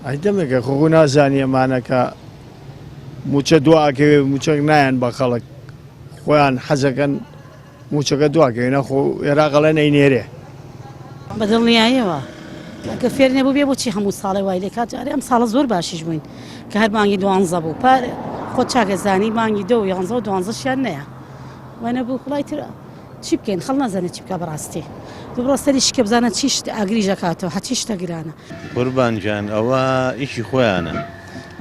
ئەی دەمێکە خۆ نازانی ئەمانە کە موچە دوا ئەکەوێ موچە نایەن بە خەڵک خۆیان حەزەکەن موچەکە دواکەوێ نەخۆ ئێراق ئەڵێن ئەینێرێ. بە دڵنیایەوە کە فێر نەبوو بێ بۆچی هەموو ساڵێ وای لێ کات ئەرێ ئەم ساڵە زۆر باشیش بووین کە هەر مانگی دوانزە بوو پار خۆ چاکە زانی مانگی دە و یانزە و دوانزەشیان نەیە وە نەبوو خوڵای تر چی بکەین خەڵ نازانێت چی بکە بەڕاستی دوبڕۆ سەری شکە بزانە چی شت ئاگریش ئەکاتەوە هەچی شتە گرانە. قوربان گیان ئەوە ئیشی خۆیانە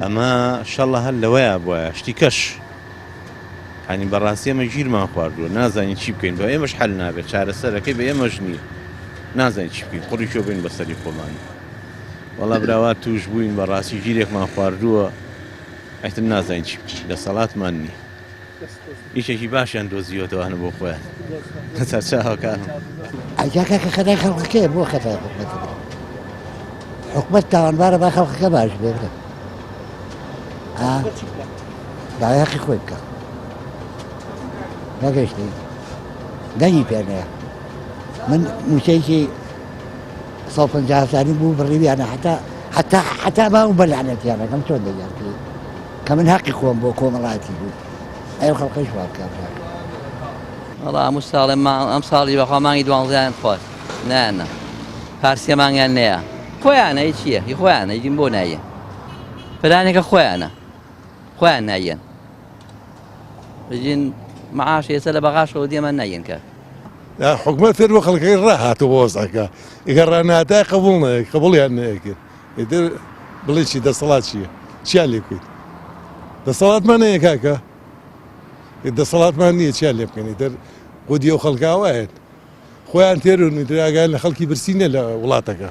ئەمە شەڵە هەر لەوەیا بوایە شتی کەش یانی بەڕاستی ئێمە گیرمان خواردووە نازانین چی بکەین بە ئێمەش حەل نابێت چارەسەرەکەی بە ئێمەش نییە نازانین چی بکەین قوڕی کێ بین بەسەری خۆمان وەڵا براوا توش بووین بەڕاستی گیرێکمان خواردووە ئیتر نازانین چی بکەین دەسەڵاتمان نییە ئیشێکی باشیان دۆزیوەتەوە هەنە بۆ خۆیان سەرچاوەکانم. ئەجا کاکە خەتای خەڵکەکەیە بۆ خەتای حکومەتە برا حکومەت تاوانبارە با خەڵکەکە باش بێ برا ئا داوای هەقی خۆی بکە نەگەشتی دەنگی پێ نەیە من موچەیەکی 150 هەزاری بوو بڕیویانە حتا حتا حتا با و بەلعنەتیانەکەم چۆن دەیان پێ کە من هەقی خۆم بۆ کۆمەڵاتی بوو ئەو خەڵکەش وا بکە براکەم. وەڵا هەموو ساڵێ ئەم ساڵی بەخوا مانگی دوانزەیان خوارد نایاننا پار سێ مانگیان نەیە خۆیانە هی چییە هی خۆیانە هیچ بۆ نایە پلانێکە خۆیانە خۆیان نایەن بژین معاش ئێستا لە بەغاشەوە دێمان نایەن کە حکومەت فێر بۆ خەڵکەکەی ڕاهاتوو بۆ وەزعەکە ئەگەر ڕاناتای قبوڵ نەیە قبوڵیان نەیەکرد ئیتر بڵێ چی دەسەڵات چییە چیان لێ بکەیت دەسەڵاتمان هەیە کاکە دەسەڵاتمان نییە چیان لێ بکەین ئیتر خودی ئەو خەڵکە ئاوایەن خۆیان تێرون ئیتر ئاگایان لە خەڵکی برسی نییە لە وڵاتەکە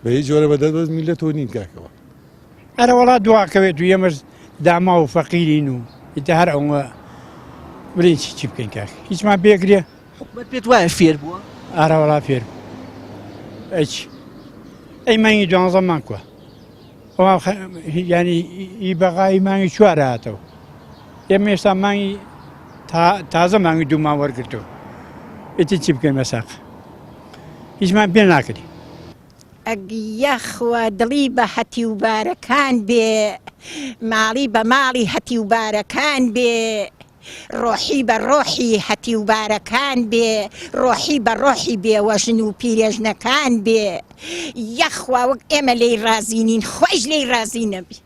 بە هیچ جۆرە بە دەست میللەتەوە نین کاکەوە. ئەرە وەڵا دواکەوێت و ئێمەش داماو و فەقیرین و ئیتر هەر ئەوە بلێن چی چی بکەین کاک هیچمان پێکرێ حکومەت پێت وایە فێر بووە؟ ئارە وەڵا فێر بوو ئەی چی ئەی مانگی دوانزەمان کووە ینی ئی بەغای مانگی چوار هاتەوە ئێمە ئێستا مانگی تازە مانگی دوومان وەرگرتەوە ئیتر چی بکەین مەساق هیچمان پێ ناکرێ. ئەک یاخوا دڵی بە هەتیوبارەکان بێ ماڵی بە ماڵی هەتیوبارەکان بێ ڕۆحی بە ڕۆحی هەتیوبارەکان بێ ڕۆحی بە ڕۆحی بێوەژن و پیرێژنەکان بێ یاخوا وەک ئێمە لێی ڕازی نین خوایش لێی ڕازی نەبی.